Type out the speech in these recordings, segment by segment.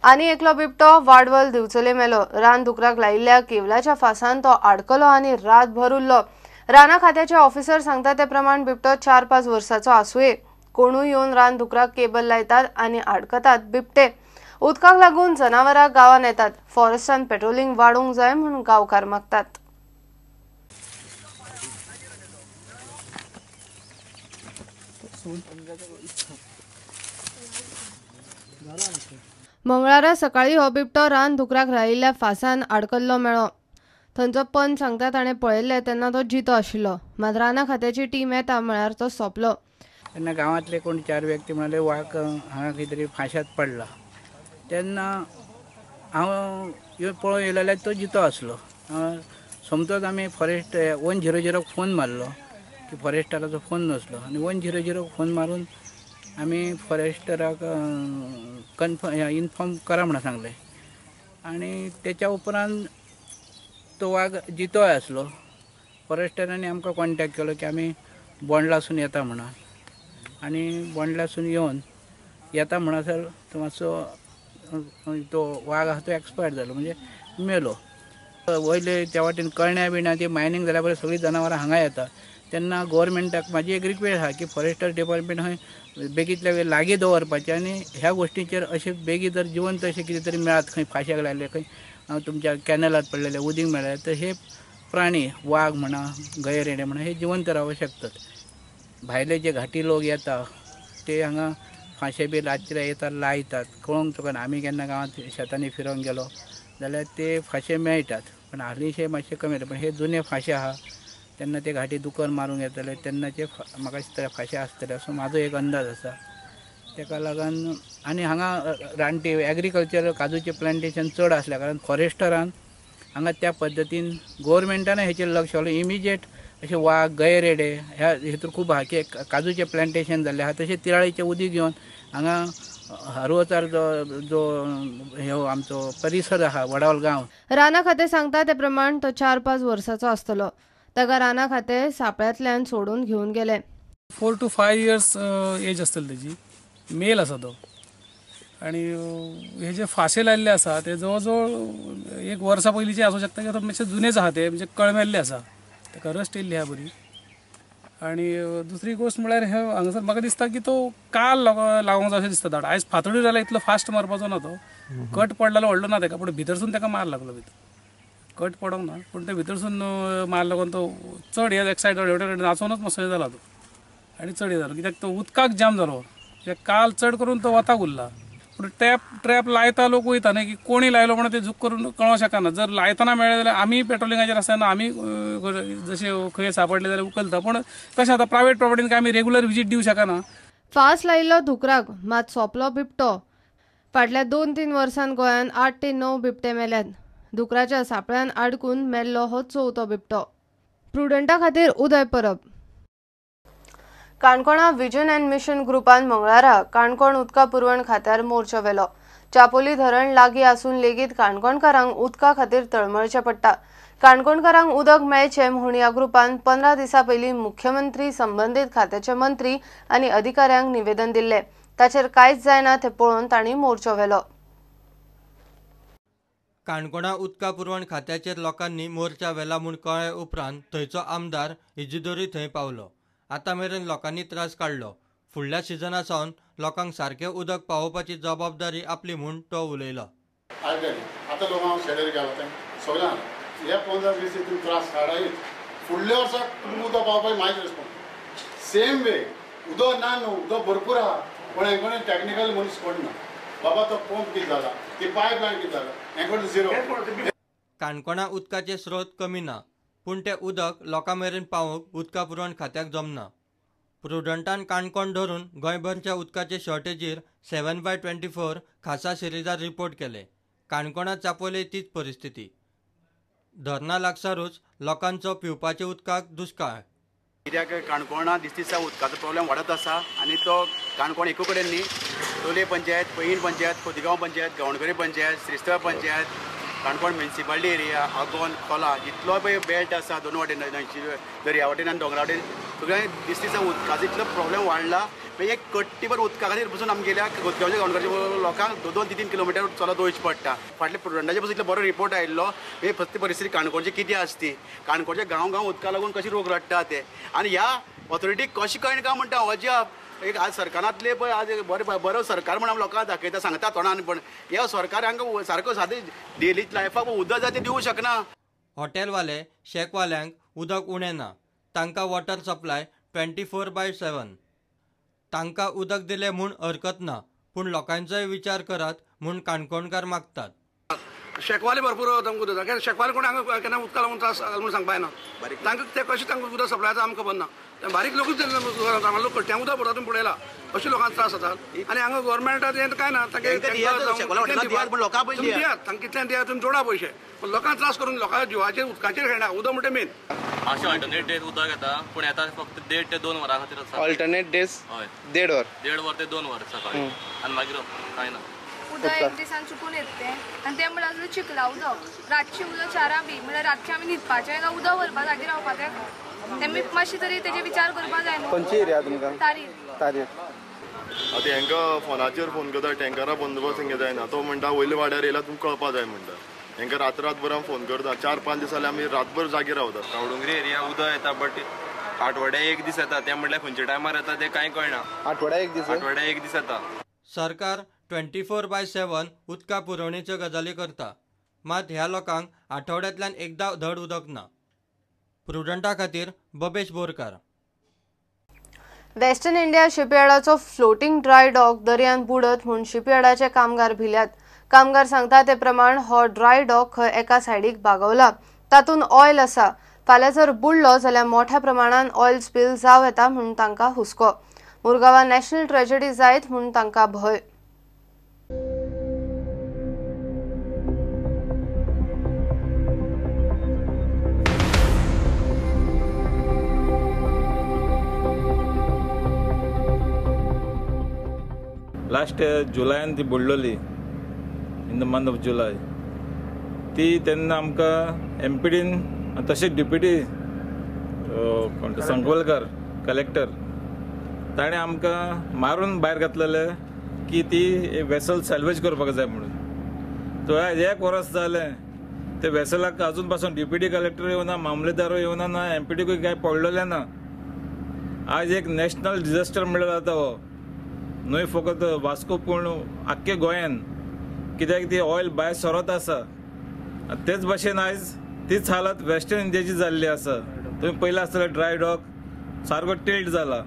आनी एकलो बिबटो वाडवल दिवचले मेलो. रान दुकराक लायिल्ल्या केवलाच्या फासान तो आडकलो आनी रातभर उरलो. राना खात्याचे ऑफिसर सांगता ते प्रमाण बिबटो 4-5 वर्सांचो आसुये. कोणूय येवन रान दुकराक केबल लायतात आनी आडकतात बिबटे. उदकाक लागून जनावरां गांवांत येतात. फॉरेस्टान पेट्रोलिंग वाडोवंक जाय म्हूण गांवकार मागतात. मंगळारा सकाळी हो बिबटो रान दुकराक लायिल्ल्या फासान आडकल्लो मेळ्ळो. थंयचो पंच सांगता ताणें पळयल्लें तेन्ना तो जितो आशिल्लो. मात राना खात्याची टीम येता म्हळ्यार तो सोंपलो. तेन्ना गांवांतले कोण 4 व्यक्ती म्हणाले वाग हांगा खंय तरी फांश्यात पडला. तेन्ना हांव पळोवंक येयलो जाल्यार तो जितो आसलो. सोमतोच आमी फॉरेस्ट 100 फोन मारलो की फॉरेस्टराचो फोन नासलो आनी 100 फोन मारून आमी फॉरेस्टराक कन्फर्म इन्फॉर्म करा म्हणून सांगलें. आनी तेच्या उपरांत तो वाग जितोय आसलो. फॉरेस्टरांनी आमकां कॉन्टेक्ट केलो की आमी बोंडलासून येता म्हणून आनी बोंडलासून येवन येता म्हणसर तो मातसो तो वाग आसा तो एक्सपायर जालो, म्हणजे मेलो. वयले त्या वाटेन कळण्या बिण्या ती मायनींग जाल्या बरें सगळीं जनावरां हांगा येता. तेन्ना गोवोरमेंटाक म्हाजी एक रिक्वेस्ट आसा की फॉरेस्टर डिपार्टमेंट खंय बेगींतल्या वेळ लागीं दवरपाचें आनी ह्या गोश्टीचेर अशें बेगीन जर जिवंत अशें कितें तरी मेळत, खंय फांश्याक लायले, खंय तुमच्या कॅनलात पडलेले उदीक मेळ्ळें तर हे प्राणी वाग म्हणा गये रेडे म्हणा हे जिवंत रावंक शकतात. भायले जे घाटी लोक येता ते हांगा फांशे बी रातचे येतात लायतात. कळोंक चुकना आमी केन्ना गांवांत शेतांनी फिरोंक गेलो जाल्यार ते फांशे मेळटात, पण हालींशे मातशे कमी जाले. पण हे जुने फांशे आहा तेन्ना ते घाटी दुकर मारूंक येतले तेन्नाचे म्हाका दिसता फांशे आसतले असो म्हाजो एक अंदाज आसा. तेका लागून आनी हांगा रानटी एग्रीकल्चर काजूचें प्लांटेशन चड आसल्या कारण फॉरेस्टरान हांगा त्या पद्दतीन गोवोरमेंटान हेचेर लक्ष घालून इमिजिएट अशे वाग गये रेडे ह्या हेतून खूब आहा की काजूचें प्लांटेशन जाल्लें आहा. तशें तिराळीचें उदीक घेवन हांगा हरवोचार जो जो हो आमचो परिसर आहा वडावल गांव. राना खातें सांगता ते प्रमाण तो 4-5 वर्सांचो आसतलो. ताका राना खातें सापळ्यांतल्यान सोडून घेवन गेले. 4 to 5 years as आसतली तेजी. मेल आसा तो आनी हे जे फांशे लायिल्ले आसा ते जवळ जवळ 1 वर्सा पयलींचे आसूं शकता किंवा मातशे जुनेच आहा ते, म्हणजे कळमेल्ले आसा, ताका रस्ट येयल्ली आहा बरी. आनी दुसरी गोश्ट म्हळ्यार हे हांगासर म्हाका दिसता की तो काल लागोंक जाय अशें दिसता. दाट आयज फांतोडीर जाल्यार इतलो फास्ट मारपाचो ना तो. कट पडलेलो व्हडलो ना ताका, पूण भितरसून ताका मार लागलो. भितर कट पडोंक ना पूण ते भितरसून मार लागून तो चड हे एक्सायट जालो, नाचोनच मातसो जाला तो आनी चड हे जालो कित्याक तो उदकाक जाम जालो. कित्याक काल चड करून तो वताक उरला. पूण ट्रॅप लायता लोक वयता न्ही की कोणी लायलो म्हणून ते झूक करून कळोंक शकना. जर लायतना मेळ्ळें जाल्यार आमी पेट्रोलिंगाचेर आसतना आमी जशे खंय सापडले जाल्यार उखलता, पूण कशें आतां प्रायवेट प्रॉपर्टीन काय आमी रेगुलर विजीट दिवं शकना. फास लायिल्लो धुकराक मात सोंपलो बिबटो. फाटल्या 2-3 वर्सांत गोंयांत 8 ते 9 बिबटे मेल्यात. धुकराच्या सापळ्यान आडकून मेल्लो हो 4थो बिबटो. प्रुडंटा खातीर उदय परब. काणकोणा विजन अँड मिशन ग्रुपान मंगळारा काणकोण उदका पुरवण खात्यार मोर्चो व्हेलो. चापोली धरण लागीं आसून लेगीत काणकोणकारांक उदका खातीर तळमळचें पडटा. काणकोणकारांक उदक मेळचें म्हूण ह्या ग्रुपान 15 दिसां पयलीं मुख्यमंत्री, संबंदीत खात्याचे मंत्री आनी अधिकाऱ्यांक निवेदन दिल्लें. ताचेर कांयच जायना तें पळोवन तांणी मोर्चो व्हेलो. काणकोणा उदका पुरवण खात्याचेर लोकांनी मोर्चा व्हेला म्हूण कळ्ळे उपरांत थंयचो आमदार इजिदोरी थंय पावलो. आतां मेरेन लोकांनी त्रास काडलो. फुडल्या सिजना सावन लोकांक सारकें उदक पावोवपाची जबाबदारी आपली म्हूण तो उलयलो. आतां लोक हांव शेडीर गेलो थंय सगळ्यांक हे 15-20 तुमी त्रास काडायच. फुडल्या वर्साक तुमकां उदक पावपाची म्हाजी रिस्पॉन्स सेम वे. उदक ना न्हू, उदक भरपूर आहा, पूण हेंकोडेन टॅक्निकल मनीस कोण ना. बाबा तो पंप कितें जाला, ती पायप लायन कितें जाला, हेंकोडेन झिरो. काणकोणा उदकाचे स्रोत कमी ना, पूण तें उदक लोकां मेरेन पावोवंक उदका पुरवण खात्याक जमना. प्रुडंटान काणकोण धरून गोंयभरच्या उदकाचे शॉर्टेजीर 7/24 खासा सिरिजार रिपोर्ट केले. काणकोणांत चापोले तीच परिस्थिती. धरणा लागसारूच लोकांचो पिवपाच्या उदकाक दुश्काळ. कित्याक काणकोणा दिस दिसा उदकाचो प्रॉब्लेम वाडत आसा आनी तो काणकोण एकू कडेन न्ही, लोलये पंचायत, पैंगीण पंचायत, खोतिगांव पंचायत, गांवणकरी पंचायत, श्रीस्थळ पंचायत, काणकोण म्युनिसिपालिटी एरिया, आगोंद, खोला, जितलो पळय बेल्ट आसा दोन वाटेन, दर्या वाटेन आनी दोंगरा वाटेन, सगळ्यांनी दिस दिसा उदकाचो इतलो प्रॉब्लेम वाडला. एक कट्टीभर उदका खातीर पसून आमगेल्या खोतगांवच्या गांवकाराच्या लोकांक 2-2, 3-3 किलोमिटर चलत वयचें पडटा. फाटल्या प्रुडंटाचे पसून इतलो बरो रिपोर्ट आयिल्लो. हे फक्त परिस्थिती काणकोणची कितें आसती, काणकोणच्या गांव गांव उदका लागून कशी रोग रडटा ते, आनी ह्या ऑथॉरिटीक कशें कळना काय म्हणटा. अजाप एक आज सरकारांतले पळय आज बरें बरो सरकार म्हण आमी लोकांक दाखयता सांगता तोंडान, पण ह्या सरकार हांकां सारको सादें डेली लायफाक उदक जाय तें दिवंक शकना. हॉटेलवाले शेकवाल्यांक उदक उणें ना, तांकां वॉटर सप्लाय 24/7. तांकां उदक दिलें म्हूण हरकत ना, पूण लोकांचोय विचार करात म्हूण काणकोणकार मागतात. शेकवाले भरपूर तांकां उदक जाय, शेकवाले कोण हांगा केन्ना उदका लागून त्रास म्हूण सांगपा येना. तांकां ते कशें तांकां उदक सप्लाय जाता आमकां खबर ना. बारीक लोकूच लोक कट्ट्यांक उदक भरता तुमी पळयला, अशे लोकांक त्रास जातात. आनी हांगा गोवोरमेंटाक कांय ना, तांकां दियात, तांकां कितल्यान दियात तुमी जोडा पयशे, पण लोकांक त्रास करून लोकांच्या जिवाचेर उदकाचेर खेळना. उदक म्हणटा मेन. अशें अल्टरनेट डेज उदक येता, पूण येता फक्त 1.5 ते 2 वरां खातीर आसा. अल्टरनेट डेज हय, 1.5 वर, 1.5 वर ते 2 वर सकाळी, आनी मागीर कांय ना. उदक एक दिसान चुकून येता तें, आनी तें म्हणल्यार सुद्दां चिखला उदक, रातचें उदक 4 बी म्हणल्यार रातचें आमी न्हिदपाचें काय उदक भरपा जागेर रावपाचें, तेमी मातशें तरी तेजेर विचार करपा जाय न्हू. खंयची एरिया तुमकां? तारीर. तारीर. आतां हेंकां फोनाचेर फोन करता, टँकरा बंदोबस्त हेंगे जायना. तो म्हणटा वयल्या वाड्यार येयला तुमकां कळपा जाय म्हणटा. हेंकां रात रातभर आमी फोन करता, 4-5 दीस जाले आमी रातभर जागे रावता. गांवडोंगरी एरिया उदक येता, बट आठवड्या एक दीस येता. ते म्हणल्यार खंयच्या टायमार येता ते कांय कळना. आठवड्या एक दीस, आठवड्या एक दीस येता. सरकार 24/7 उदका पुरवणेच्यो गजाली करता, मात ह्या लोकांक आठवड्यांतल्यान एकदां धड उदक ना. प्रुडंटा खातीर बबेश बोरकार. वेस्टर्न इंडिया शिपयार्डाचो फ्लोटिंग ड्राय डॉक दर्यान बुडत म्हूण शिपयार्डाचे कामगार भिल्यात. कामगार सांगता ते प्रमाण हो ड्राय डॉक खंय एका सायडीक बागवला, तातूंत ऑयल आसा. फाल्यां जर बुडलो जाल्यार मोठ्या प्रमाणान ऑयल स्पिल जावं येता म्हूण तांकां हुस्को. मुरगांवां नॅशनल ट्रेजेडी जायत म्हूण तांकां भंय. लास्ट जुलयान ती बुडलोली, in the month of July. ती तेन्ना आमकां एमपीडीन तशेंच डिप्युटी कोण संकवलकर कलेक्टर ताणें आमकां मारून भायर घातलेलें की ती वेसल सॅल्वेज करपाक जाय म्हणून. तो आयज 1 वर्स जालें ते वेसलाक अजून पासून डिप्युटी कलेक्टर येवना, मामलेदारूय येवना ना, एमपीडीकूय कांय पडलेलें ना. आज एक नॅशनल डिझास्टर म्हणल्यार जाता हो, न्हय फकत वास्को पूण आख्खे गोंयान, कित्याक ती ऑयल भायर सरत आसा. तेच भाशेन आयज तीच हालत वेस्टर्न इंडियाची जाल्ली आसा. तुमी पयलें आसतलें ड्राय डॉक सारको टिल्ट जाला,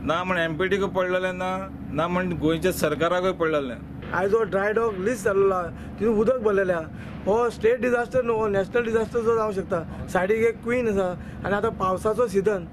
ना म्हण एमपीडीकूय पडलेलें ना, ना म्हण गोंयच्या सरकाराकूय पडलेलें. आयज हो ड्राय डॉक लीक जाल्लो आहा, तितून उदक भरलेलें आहा. हो स्टेट डिझास्टर न्हू, हो नॅशनल डिझास्टर जावंक शकता. सायडीक एक क्वीन आसा आनी आतां पावसाचो सिजन,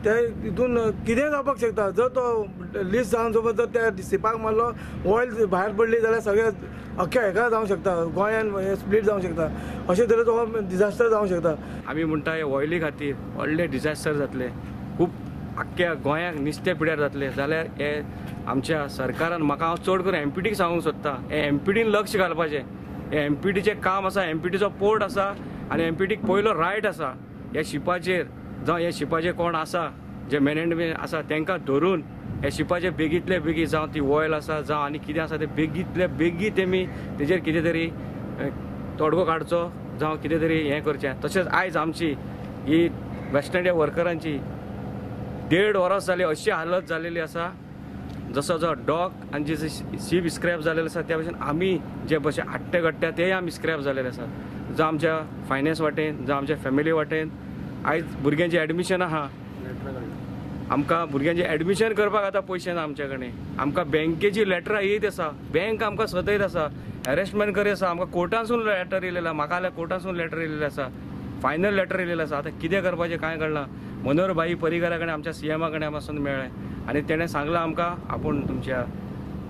ते हितून कितेंय जावपाक शकता. जर तो लीक जावन समज जर त्या शिपाक मारलो, ऑयल भायर पडली जाल्यार सगळें अख्ख्या हेका जावंक शकता, गोंयान स्प्लीट जावंक शकता. अशे तरेचो हो डिझास्टर जावंक शकता. आमी म्हणटा हे ऑयली खातीर व्हडलें डिझास्टर जातलें, खूब आख्ख्या गोंयाक निस्तें पिड्यार जातलें. जाल्यार हे आमच्या सरकारान, म्हाका हांव चड करून एमपीडीक सांगूंक सोदता, हे एमपीडीन लक्ष घालपाचें. हे एमपीडीचें काम आसा, एमपीडीचो पोर्ट आसा आनी एमपीडीक पयलो रायट आसा ह्या शिपाचेर, जावं ह्या शिपाचेर कोण आसा जे मॅनेजमेंट आसा तांकां धरून ह्या शिपाचेर बेगींतले बेगीन, जावं ती ऑयल आसा जावं आनी कितें आसा तें बेगींतले बेगीन तेमी तेजेर कितें तरी तोडगो काडचो, जावं कितें तरी हें करचें. तशेंच आयज आमची ही वेस्ट इंडिया वर्करांची 1.5 वर्स जाली अशी हालत जालेली आसा, जसो जो डॉक आनी जे शीप स्क्रॅप जालेले आसा त्या भशेन आमी जे भशेन आट्टे गट्ट्या तेय आमी स्क्रॅप जालेले आसा. जावं आमच्या फायनान्स वाटेन, जावं आमच्या फॅमिली वाटेन आयज भुरग्यांचें एडमिशन आहा, आमकां भुरग्यांचें एडमिशन करपाक आतां पयशे ना आमच्या कडेन. आमकां बँकेची लेटरां येयत आसा, बँक आमकां सतयत आसा, हॅरेसमेंट करीत आसा. आमकां कोर्टासून लेटर येयलेलें, म्हाका जाल्यार कोर्टासून लेटर येयलेलें आसा, फायनल लेटर येयलेलें आसा. आतां कितें करपाचें कांय कळना. मनोहर भाई पर्रीकारा कडेन, आमच्या सीएमा कडेन पासून मेळ्ळें आनी तेणें सांगलां आमकां आपूण तुमच्या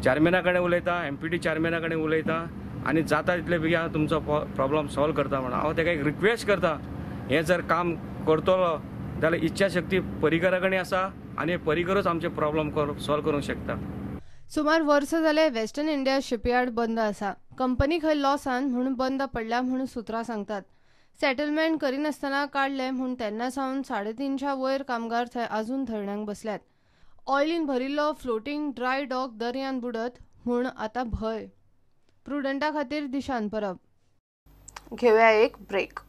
चॅरमॅना कडेन उलयता, एमपीडी चॅरमॅना कडेन उलयता आनी जाता तितले बेगीन हांव तुमचो प्रॉब्लम सॉल्व करता म्हणून हांव ताका एक रिक्वेस्ट करता. हें जर काम करतलो जाल्यार इच्छा शक्ती पर्रीकारा कडेन आसा आनी पर्रीकरूच आमचे प्रॉब्लम सॉल्व करूंक शकता. सुमार वर्स जाले वेस्टर्न इंडिया शिपयार्ड बंद आसा. कंपनी खंय लॉसान म्हूण बंद पडल्या म्हूण सुत्रां सांगतात. सेटलमेंट करिनासतना काडलें म्हूण तेन्ना सावन 350 वयर कामगार थंय अजून धरण्यांक बसल्यात. ऑयलीन भरिल्लो फ्लोटींग ड्राय डॉक दर्यान बुडत म्हूण आतां भंय. प्रुडंटा खातीर दिशान परब. घेवया एक ब्रेक.